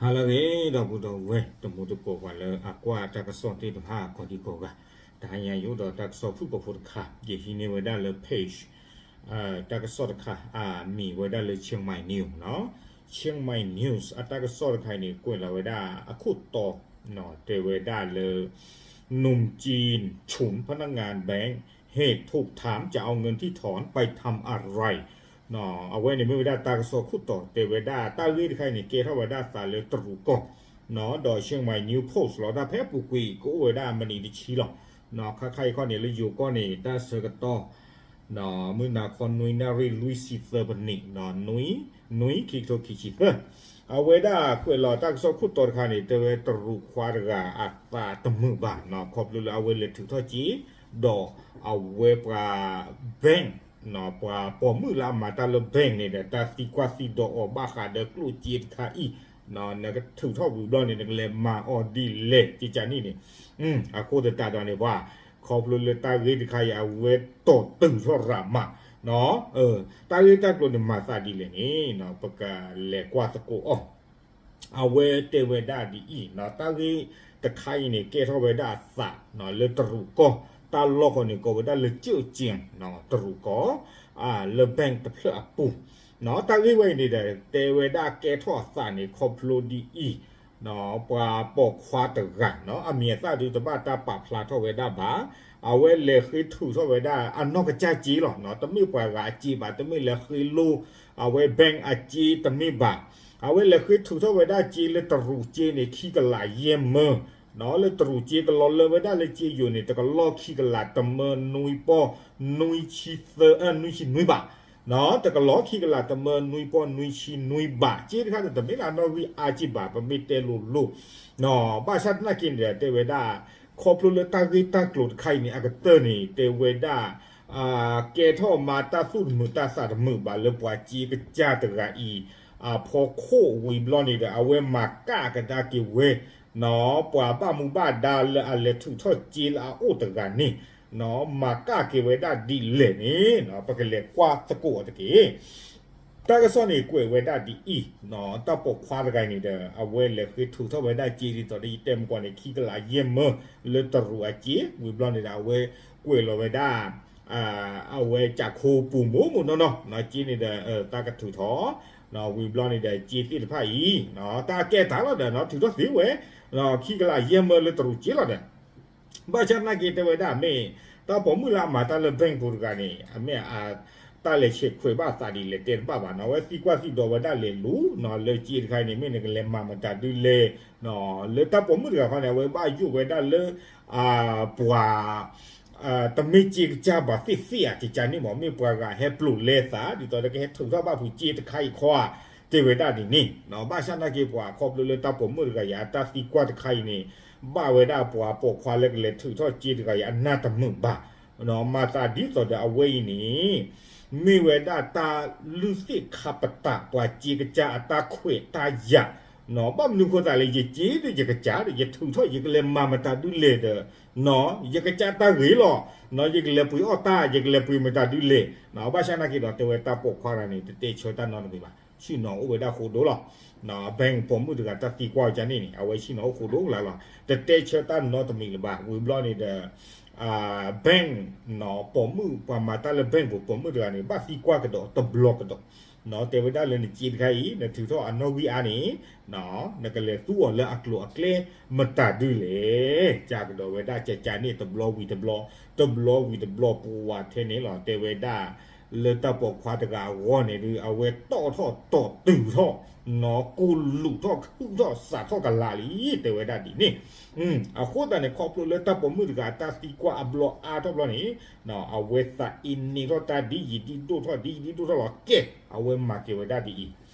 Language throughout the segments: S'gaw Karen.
ဟါလၢအဂ့ၤ ဒီပုၢ်ဒီဝဲၢ်တံၤသကိး ပှၤလၢအကွၢ်တၢ်ကစီၣ်သ့ၣ်တဖၣ်ကိးဒံကိးဂၤ, တဟါညါယအိၣ်ဒီးတၢ်ကစီၣ်ဖုၣ်ကိာ်ဖိတခါ, ယဟံးန့ၢ်ဝဲဒၣ်လၢ page တၢ်ကစီၣ်တခါ အမံၤဝဲဒၣ်လၢ Chiang Mai News နီၤ. Chiang Mai News အတၢ်ကစီၣ်တခါအံၤန့ၣ် ကွဲးလီၤဝဲဒၣ်အခိၣ်တီ တဲဝဲဒၣ်လၢ นมจีนฉุนพนักงานแบงก์ เหตุถูกถามจะเอาเงินที่ถอนไปทำอะไร အဝဲန့ၣ်မ့ၢ်ဝဲဒၣ်တၢ်ကစီၣ်ခိၣ်တီ တဲဝဲဒၣ်တၢ်ဂ့ၢ်တခါအံၤန့ၣ် ကဲထီၣ်ဝဲဒၣ်သးလၢတရူးကီၢ် ဒီး Chiang Mai News Post လီၤ. တၢ်ဖဲအပူၤကွံာ်ကအိၣ်ဝဲဒၣ်မံးနံးတဆံလီၤ. ခါခါအံၤခီန့ၣ် လၢယိၤကီၢ်န့ၣ် တၢ်ဆၢကတီၢ် မုၢ်နၤခီနွံနၣ်ရံၣ်လွံၢ်ဆံသၢပနံး နွံ နွံ ခံကထိခံဆံသၢ, အဝဲဒၣ်ကွဲးလီၤတၢ်ကစီၣ်ခိၣ်တီတခါန့ၣ် တဲဝဲတရူးခွါတဂၤအသးတမုာ်ဘၣ် ခီဖျိလၢအဝဲလဲၤထုးထီၣ်စ့ ဒီးအဝဲပှၤ bank ပှၤပိာ်မုၣ်လၢအမၤတၢ်လၢ bank န့ၣ်ဒီး တၢ်သံကွၢ်သံဒိးအီၤဘၣ်ဃးဒီးကျိၣ်စ့တခါအံၤ နကထုးထီၣ်ဝံၤဘျီန့ၣ် နကလဲၤမၤအီၤဒ်လဲၣ် ကကန့ၣ်န့ၣ် အဃိသတးဒီးန့ၣ်ပှၤ ခီဖျိလၢတၢ်ဂ့ၢ်တခါအံၤ အဝဲတီၢ်တုၤထီၣ်ရးမး တၢ်ဂ့ၢ်တၢ်ကျိၤန့ၣ်မၤသးဒ်လဲၣ်န့ၣ် ပကလဲၤကွၢ်သကိးအီၤ အဝဲတဲဝဲဒၣ်ဒ်အံၤ တၢ်ဂ့ၢ်တခါအံၤန့ၣ် ကဲထီၣ်ဝဲဒၣ်အသးလၢတရူးကီၢ် တၢ်လီၢ်ဃီန့ၣ် ကိးဝဲဒၣ်လၢကၠိၣ်ကၠ့ၣ် တရူးကီၢ် လၢ bank တဖျၢၣ်အပူၤ တၢ်ဂ့ၢ်ဝဲအံၤန့ၣ်ဒီး တဲဝဲဒၣ်ကဲထီၣ်အသးန့ၣ် ခီဖျိဒ်အံၤ ပှၤပိာ်ခွါတဂၤ အမံၤအသၣ်ဒုးတဘၣ်တၢ်ပာ်ဖျါထီၣ်ဝဲဒၣ်ဘၣ် အဝဲလဲၤဃ့ထုးထီၣ်ဝဲဒၣ်အနီၢ်ကစၢ်စ့လီၤ. တမ့ၢ်ပှၤဂၤအစ့ဘၣ် တမ့ၢ်လဲၤဃ့လိအဝဲ bank အစ့တမ့ၢ်ဘၣ်. အဝဲလဲၤဃ့ထုးထီၣ်ဝဲဒၣ်စ့လၢတရူးစ့န့ၣ် ခံကလးယဲၢ်မၢ လၢတရူးစ့ကလီၤလၢဝဲဒၣ်လၢစ့ယိာ်န့ၣ် တကလီၢ်ခံကလးတမၢနွံပီၢ်နွံဆံသၢ နွံဆံနွံဘး တကလီၢ်ခံကလးတမၢနွံပီၢ်နွံဆံနွံဘး စ့တခါန့ၣ်တမ့ၢ်လၢအနီၣ်ဂံၢ်အါစ့ဘၣ် ပမ့ၢ်တဲလိၤလိၤ ဘၣ်ဆၣ်သနာ်က့န့ၣ်ဒီး တဲဝဲဒၣ် ခီဖျိလၢတၢ်ဂ့ၢ်တၢ်ကျိၤတခါအံၤန့ၣ် အကတၢၢ်န့ၣ် တဲဝဲဒၣ် ကဲထီၣ်မၤတၢ်သူၣ်တမုာ်တၢ်သးတမုာ်ဘၣ်လၢပှၤစ့ကစၢ်တဂၤအံၤ အဖီခိၣ်ဝံၤဘျီန့ၣ်ဒီး အဝဲမၤကၣ်ကဒါက့ၤဝဲ ပှၤဘၣ်မူဘၣ်ဒါလၢအလဲၤထုးထီၣ်စ့လၢအအိၣ်တဂၤန့ၣ် မၤကၣ်က့ၤဝဲဒၣ်ဒ်လဲၣ်န့ၣ် ပကလဲၤကွၢ်သကိးအီၤတက့ၢ်. တၢ်ကစီၣ်န့ၣ်ကွဲးဝဲဒၣ်ဒ်အံၤ, တၢ်ပိာ်ခွါတဂၤန့ၣ်ဒီး အဝဲလဲၤဃ့ထုးထီၣ်ဝဲဒၣ်စ့ဒ်သိးဒီး ယတဲမုၢ်ကီၢ်န့ၣ် ခံကလးယဲၢ်မၢ လၢတရူးအစ့ ဝံၤဘျီန့ၣ်ဒီး အဝဲကွဲးလီၤဝဲဒၣ် အဝဲကးခိပူၤမိၢ်မိၢ်နီၢ်နီၢ် စ့န့ၣ်ဒီး တၢ်ကထုးထီၣ် ဝံၤဘျီန့ၣ်ဒီး စ့သ့ၣ်တဖၣ်အံၤ တၢ်ကဲတၢ်လီၤဒီး ထုးထီၣ်သ့ဝဲ ခံကလးယဲၢ်မၢလၢတရူးစ့လီၤဒီး ဘၣ်ဆၣ်သနာ်က့တဲဝဲဒၣ်မ့ၢ် တၢ်ပိာ်မုၣ်လၢအမၤတၢ်လၢ bank ပူၤတဂၤန့ၣ် အမ့ၢ် တၢ်လဲၤဆဲးခွဲးဘၣ်သးဒ်လဲၣ်တဲတဘၣ်ဘၣ်နီၤ အဝဲသံကွၢ်သံဒိးဝဲဒၣ်လဲၤလူၤနီၤ လၢစ့တခါအံၤန့ၣ် မ့ၢ်နကလဲၤမၤမတၤဒုလဲၣ် လၢတၢ်ပိာ်မုၣ်တဂၤခီန့ၣ် အဝဲဘၣ်ယိၣ်ဝဲဒၣ်လၢ ပှၤ တမ့ၢ်စ့ကစၢ်ဘၣ်သ့ၣ်သ့ၣ်ဧါ ကကန့ၣ်မ့ၢ် မ့ၢ်ပှၤဂၤဟဲပျိာ်လဲသး ဒ်သိးဒီးကဟဲထုးထီၣ်ဘၣ်ဖုးစ့တခါအံၤခီဧါ တဲဝဲဒၣ်ဒ်န့ၣ် ဘၣ်ဆၣ်သနာ်က့ပှၤခီဖျိလၢတၢ်ပိာ်မုၣ်တဂၤအံၤ အတၢ်သံကွၢ်တခါအံၤန့ၣ် ဘၣ်ဝဲဒၣ်ပှၤပိာ်ခွါလၢကလဲၤထုးထီၣ်စ့တဂၤအံၤ အနၢ်တမုာ်ဘၣ် မၤသးဒ်သိးဒီးအဝဲအံၤန့ၣ် မ့ၢ်ဝဲဒၣ်တၢ်လုၢ်သ့ၣ်ခါပတာ်ပှၤစ့ကစၢ်အတၢ်ခွဲးတၢ်ယာ် ဘၣ်မနုၤဃိသးလဲၣ် ယစ့ဒီးယကစၢ်ဒီး ယထုးထီၣ်ယကလဲၤမၤမတၤဒုလဲၣ်ဒီး ယကစၢ်တၢ်ဂ့ၤလီၤ ယကလဲၤပှ့ၤအီၣ်တၢ် ယကလဲၤပှ့ၤမတၤဒုလဲၣ် ဘၣ်ဆၣ်သနာ်က့ဒီး တဲဝဲတၢ်ပိာ်ခွါတဂၤန့ၣ် တတဲဆၢတၢ်နီတမံၤဘၣ် ဆ့ၣ်နီၤအိၣ်ဝဲဒၣ်ဃိးဒိၣ်လီၤ bank ပိာ်မုၣ်တဂၤတၢ်သံကွၢ်ကန့ၣ်န့ၣ် အဝဲဆ့ၣ်နီၤအိၣ်ဃိးဒိၣ်ကလါလီၤ တတဲဆၢတၢ်နီတမံၤလၢၤဘၣ် ဝံၤဘျီန့ၣ်ဒီး bank ပိာ်မုၣ် ပှၤမၤတၢ်လၢ bank ပူၤပိာ်မုၣ်တဂၤန့ၣ် ဘၣ်သံကွၢ်ကဒီးတဘျီကဒီး တဲဝဲဒၣ်လၢနစ့တခါအံၤ နထုးထီၣ်အနီၣ်ဂံၢ်အါန့ၣ် နကလဲၤသူအီၤလၢအကျိၤအကျဲမတၤဒုလဲၣ် ကးကဒီးဝဲဒၣ်ကကန့ၣ်တဘျီဝံၤတဘျီ တဘျီဝံၤတဘျီပဝးထဲန့ၣ်လီၤ တဲဝဲဒၣ် လၢတၢ်ပိာ်ခွါတဂၤအဂီၢ်န့ၣ်ဒုး အဝဲတီၣ်ထီၣ်တီၣ်တုၤထီၣ် နီၢ်ကိၢ်လူးထီၣ်ခုၣ်ထီၣ်စးထီၣ်ကလးလံ တဲဝဲဒၣ်ဒ်န့ၣ် အဃိသတးန့ၣ် ခီဖျိလၢတၢ်ပိာ်မုၣ်တဂၤအတၢ်သံကွၢ်အဘျီအါထီၣ်ဘျီန့ၣ် အဝဲသးအ့န့ၢ်ထီၣ်တၢ်ဒ်ယံာ်ဒ်ဒိၣ်ထီၣ် ဒ်ယံာ်ဒ်ဒိၣ်ထီၣ်လီၤ ကဲ အဝဲမၤက့ၤဝဲဒၣ်ဒ်အံၤ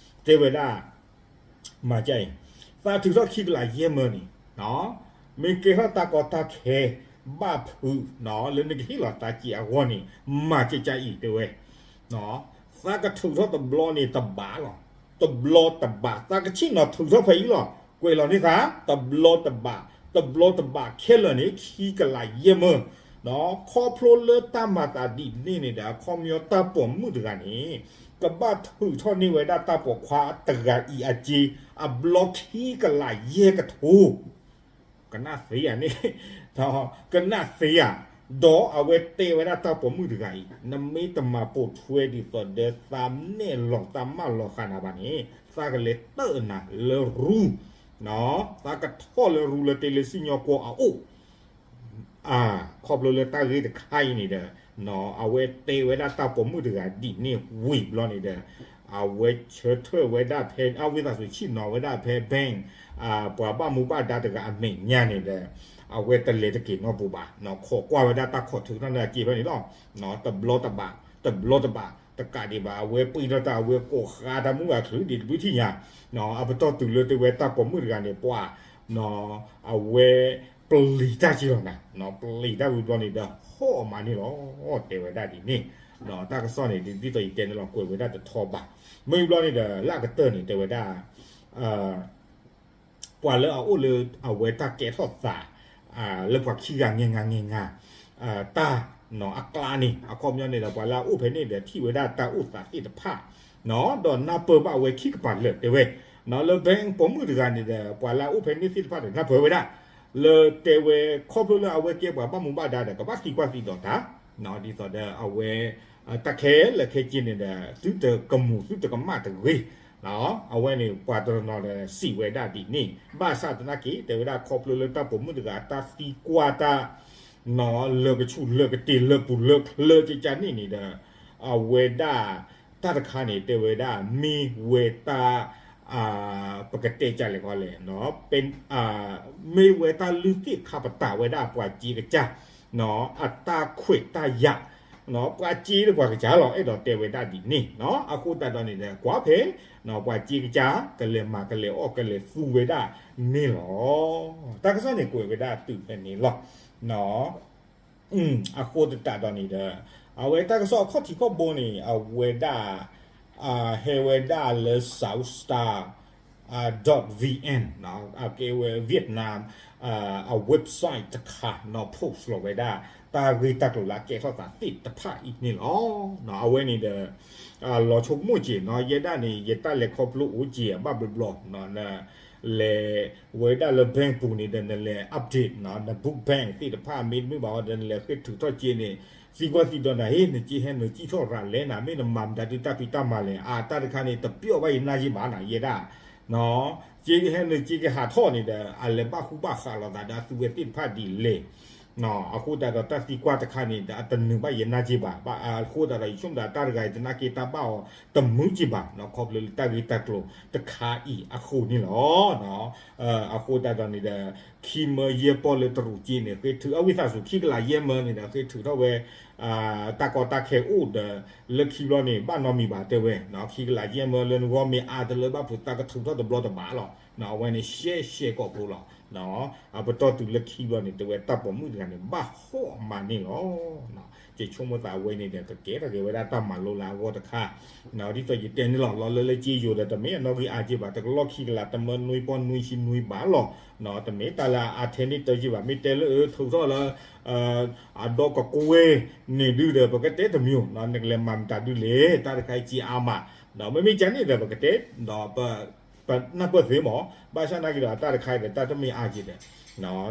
တဲဝဲဒၣ် မၤကၢ်အံၤ သးထုးထီၣ်ခံကလးယဲၢ်မၢန့ၣ် မ့ၢ်ကဲထီၣ်တၢ်ကီတၢ်ခဲ ဘၣ်ဖုး လၢနကဟ့ၣ်လီၤသးစ့အဂီၢ်န့ၣ် မၤကၢ်ကၢ်အံၤတဲဝဲ သးကထုးထီၣ်တဘျီန့ၣ်တဘးလီၤ တဘျီတဘး သးကဆ့ၣ်နီၤထုးထီၣ်ဖဲအံၤလီၤ ကွဲးလီၤန့ၢ်သး တဘျီတဘး တဘျီတဘးခဲလၢာ်န့ၣ် ခံကလးယဲၢ်မၢ ခီဖျိလၢတၢ်မၤသးဒ်န့ၣ်န့ၣ်ဒီး အခီပညီတၢ်ပိာ်မုၣ်တဂၤန့ၣ် ကဘၣ်ထုးထီၣ်န့ၢ်ဝဲဒၣ်တၢ်ပိာ်ခွါတဂၤအံၤအစ့ အဘျီခံကလးယဲၢ်ကထိ ကနၣ်သ့ဧါန့ၣ်, ကနၣ်သ့ဧါ, ဒီးအဝဲတဲဝဲဒၣ်တၢ်ပိာ်မုၣ်တဂၤအံၤ နမ့ၢ်တမၤပိာ်ထွဲဒ်သိးဒီးသးနဲၣ်လီၤတၢ်မၢလီၤဃာ်နၤဘၣ်န့ၣ် သးကလဲၤတၢၢ်နၤလၢရူ သးကထီၣ်လၢရူလၢတ့လၢစံၣ်ညီၣ်ကွီၢ်အအိၣ် ခီဖျိလၢတၢ်ဂ့ၢ်တခါအံၤန့ၣ်ဒီး အဝဲတဲဝဲဒၣ်တၢ်ပိာ်မုၣ်တဂၤဒ်န့ၣ်ဝံၤဘျီန့ၣ်ဒီး အဝဲဆၢထၢၣ်ဝဲဒၣ်ဖဲ အဝံသးစူၤဆ့ၣ်နီၤဝဲဒၣ်ဖဲ bank ပှၤဘၣ်မူဘၣ်ဒါတဂၤအမဲာ်ညါန့ၣ်ဒီး အဝဲတလဲၤတက့ၤနီတပူၤဘၣ်, ခိးကွၢ်ဝဲဒၣ်တၢ်ခိးထုးထီၣ်န့ၢ်အစ့ဖဲန့ၣ်လီၤ. တဘျီတဘၣ် တဘျီတဘၣ် တကးဒံးဘၣ် အဝဲပှ့ၤထီၣ်တၢ် အဝဲကိးဃာ်တၢ်မုၢ်ဂၤချုးဒံးတဘျုးထံၣ်ညါ, အပတီၢ်တုၤလၢတဲဝဲတၢ်ပိာ်မုၣ်တဂၤန့ၣ် ပှၤ အဝဲပျံၤတၢ်က့ၤလီၤနၤ, ပျံၤတၢ်ဝံၤဘျီန့ၣ်ဒီး ဟီၣ်အမးန့ၣ်လီၤ, တဲဝဲဒၣ်ဒ်န့ၣ်, တၢ်ကစီၣ်န့ၣ် ဒ်သိးယတဲန့ၣ်လီၤ ကွဲးဝဲဒၣ်တထီဘၣ်, မ့ၢ်ဘျီန့ၣ်ဒီး လၢအကတၢၢ်န့ၣ် တဲဝဲဒၣ် ပှၤလၢအအိၣ်လၢအဝဲတၢ်ကဲထီၣ်သး လၢပှၤခံဂၤငဲၤငါငဲၤငါ တၢ်အကျါန့ၣ် အခီပညီန့ၣ်ဒီး ပှၤလၢအအိၣ်ဖဲန့ၣ်ဒီး ထံၣ်ဝဲဒၣ်တၢ်အိၣ်သးသ့ၣ်တဖၣ် ဒီးနၢ်ပၢၢ်ဘၣ်ဝဲခံကပၤလၢာ်တဲဝဲ, လၢ bank ပိာ်မုၣ်တဂၤန့ၣ်ဒီး ပှၤလၢအအိၣ်ဖဲန့ၣ်သ့ၣ်တဖၣ်ဒီး နၢ်ပၢၢ်ဝဲဒၣ် လၢတဲဝဲခီဖျိလၢအဝဲကဲပှၤဘၣ်မူဘၣ်ဒါဒီး ကဘၣ်သံကွၢ်သံဒိးတၢ်, ဒ်သိးဒီးအဝဲ တၢ်ခဲလၢာ်ခဲဆ့န့ၣ်ဒီး သုတကမူၤသုတကမၣ်တဂ့ၤ, အဝဲန့ၣ်ပှၤတနီၤဒီးစံးဝဲဒၣ်ဒ်န့ၣ် ဘၣ်ဆၣ်သနာ်က့ တဲဝဲဒၣ်ခီဖျိလၢတၢ်ပိာ်မုၣ်တဂၤ တၢ်သံကွၢ်တၢ် လၢကဆူၣ်လၢကတ့ၢ်လၢပူၤလၢချၢကကန့ၣ်န့ၣ်ဒီး အဝဲဒၣ် တၢ်တခါန့ၣ် တဲဝဲဒၣ် မ့ၢ်ဝဲတၢ် ပကတဲကလဲၣ်ကီလဲၣ် မ့ၢ်ဝဲတၢ်လုၢ်သ့ၣ်ခါပတာ်ဝဲဒၣ်ပှၤစ့ကစၢ် အတၢ်ခွဲးတၢ်ယာ် ပှၤစ့ဒီးပှၤကစၢ်လီၤ အဲၣ်ဒိးတဲဝဲဒၣ်ဒ်န့ၣ် အဃိသတးဒီးန့ၣ်ဒီး ကွၢ်ဖဲ ပှၤစ့ကစၢ် ကလဲၤမၤကလဲၤအီၣ်ကလဲၤသူဝဲဒၣ်န့ၣ်လီၤ. တၢ်ကစီၣ်န့ၣ်ကွဲးဝဲဒၣ်တုၤဖဲန့ၣ်လီၤ. အဃိသတးဒီးန့ၣ်ဒီး အဝဲတၢ်ကစီၣ်အခီၣ်ထံးခီၣ်ဘိန့ၣ် အဝဲဒၣ် ဟဲဝဲဒၣ်လၢ South Star dot V N အကဲဝဲ Vietnam အ website တခါ post လီၤဝဲဒၣ် တၢ်ဂ့ၢ်တၢ်ကျိၤလၢအကဲထီၣ်သးသ့ၣ်တဖၣ်အံၤန့ၣ်လီၤ. အဝဲန့ၣ်ဒီး လီၤဆိကမိၣ်က့ၤနီၤ ယဲဒၣ်န့ၣ် ယတၢ်လဲၤခီဖျိအိၣ်က့ၤအဘၣ်ဘျီဘျီ လဲၤဝဲဒၣ်လၢ bank ပူၤန့ၣ်ဒီး နလဲၤ update န book bank သ့ၣ်တဖၣ် မ့တမ့ၢ်ဘၣ်ဒီး နလဲၤဃ့ထုးထီၣ်စ့န့ၣ် သံကွၢ်သံဒိးနၤ ဟ့ၣ် နစ့ဟဲနုာ်စံၣ်ထီၣ်ရၤလဲနၤ မ့ၢ်နမၤမတၤဒုတၢ်ဖံးတၢ်မၤလဲၣ် အတၢ်တခါန့ၣ် တပျီၣ်ဘၣ်ယနၢ်က့ၤဘၣ်နၤ ယဲဒၣ် စ့ဟဲနုာ်စ့ကဟးထီၣ်န့ၣ်ဒီး အလဲၤဘၣ်ဃူဘၣ်ဃးလိာ်သးဒီးအသူဝဲသ့ၣ်တဖၣ်ဒ်လဲၣ် အဃိသတးဒီးတၢ်သံကွၢ်တခါန့ၣ်ဒီး အတနုာ်ဘၣ်ယနၢ်က့ၤဘၣ် အဃိသတးဒီး ယဆိကမိၣ်သးတၢ်တဂၤအံၤ သနာ်က့တၢ်ဘၣ်အီၤတမုာ်က့ၤဘၣ် ခီဖျိလၢတၢ်ဂ့ၢ်တၢ်ကျိၤတခါအံၤအဃိန့ၣ်လီၤ. အဃိသတးဒီးန့ၣ်ဒီး ခံမၢယဲၢ်ပီၢ်လၢတရူးစ့န့ၣ် ဃ့ထုး အဝံသးစူၤ ခံကလးယဲၢ်မၢန့ၣ်ဒီး ဃ့ထုးထီၣ်ဝဲ တၢ်ကီတၢ်ခဲအိၣ်ဒီး လၢခံဘျီန့ၣ် ဘၣ်နီတမံၤဘၣ်တဲဝဲ ခံကလးယဲၢ်မၢလၢနဂီၢ်မ့ၢ်အါတလၢဘၣ်ဖုးသးကထုးထီၣ်တဘျီတဘၣ်လီၤ. အဝဲန့ၣ်ရှဲရှဲကိာ်ဖိလီၤ. အပတီၢ်တုၤလၢခံဘျီန့ၣ် တဲဝဲတၢ်ပိာ်မုၣ်တဂၤန့ၣ် ဘၣ်ဟီၣ်အမးန့ၣ်လီၤ. ယဆိကမိၣ်သးအဝဲန့ၣ်ဒီး ကကဲထီၣ်က့ၤဝဲဒၣ်တၢ်မၤလိလၢအဂီၢ်တခါ ဒ်သိးယတဲန့ၣ်လီၤ လီၤလၢလၢက့ယိာ်ဒီး တမ့ၢ်အနီၣ်ဂံၢ်အါက့ဘၣ် တကလီၢ်ခံကလး တမၢနွံပီၢ်နွံဆံနွံဘးလီၤ. တမ့ၢ်တၢ်လၢအထဲန့ၣ်တၢ်က့ဘၣ် မ့ၢ်တဲလၢအထုးထီၣ်လၢ အဒီကကွဲန့ၣ်ဒုဒီး ပကတဲတမံၤ နကလဲၤမၤမတၤဒုလဲၣ် တၢ်တခါအံၤက့အါမး ဒီးမ့မ့ၢ်ကန့ၣ်ဒီး ပကတဲ ဒီး ပနၢ်ပၢၢ်သ့မး ဘၣ်ဆၣ်နာ်က့ဒီး တၢ်တခါအံၤဒီး တၢ်တမ့ၢ်အါက့ဒီး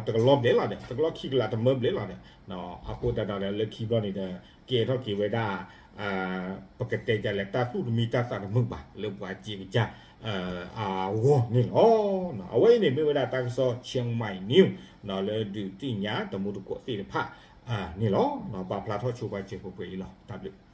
တကလီၢ်ဘျဲၣ်လီၤဒီး တကလီၢ်ခံကလးတမၢဘျဲၣ်လီၤဒီး အဃိသတးဒီးလၢခံဘျီန့ၣ်ဒီး ကဲထီၣ်က့ၤဝဲဒၣ် ပကတဲဒ်လဲၣ် တၢ်သူၣ်တမံတၢ်သးတမုာ်ဘၣ် လၢပှၤစ့ကစၢ်အဂီၢ်န့ၣ်လီၤ. အဝဲအံၤန့ၣ်မ့ၢ်ဝဲဒၣ်တၢ်ကစီၣ် Chiang Mai News လၢဒုးသ့ၣ်ညါတမူတကိးသ့ၣ်တဖၣ်န့ၣ်လီၤ. ပာ်ဖျါထီၣ်ဆိပာ်စၢၤပှဲၤပှဲၤအံၤလီၤ. တၢ်ဘျုး